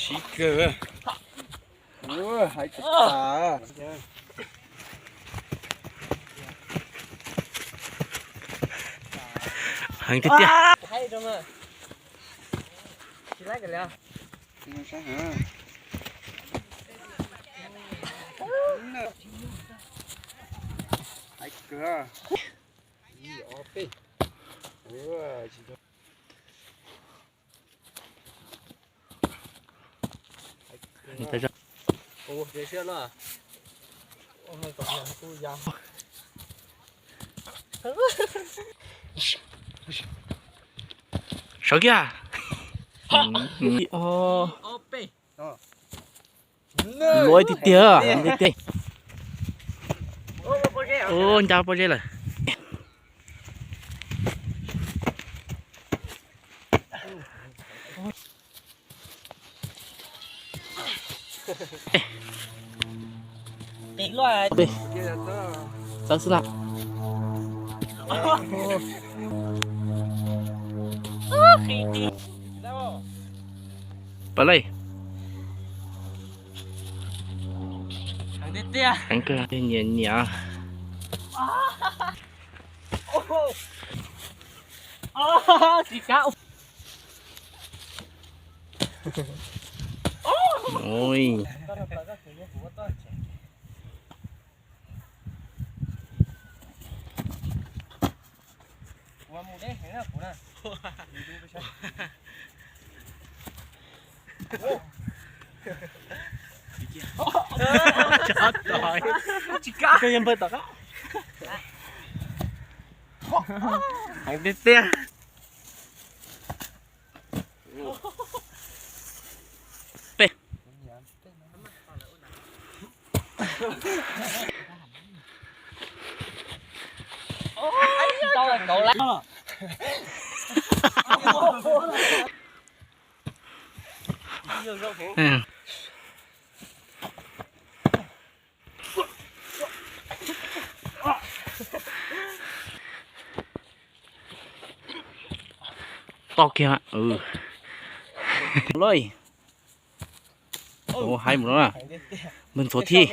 Siv kawg. Ua, hais tag tas. Heev tiag tiag. Hais kawg. Ib, ob, peb. Ua, tsis tau. Sawv kiag. Luaj tiag tiag, tiag tiag. Ua, ncaj pob zeb lawm. Txawb xwb na. Pab lej. Heev kawg, nyiam nyiam. Ui. Heev tiag tiag. Peb. Toj kiag. Loj. Ua, haib mus no na. Mus ntxuav thiab.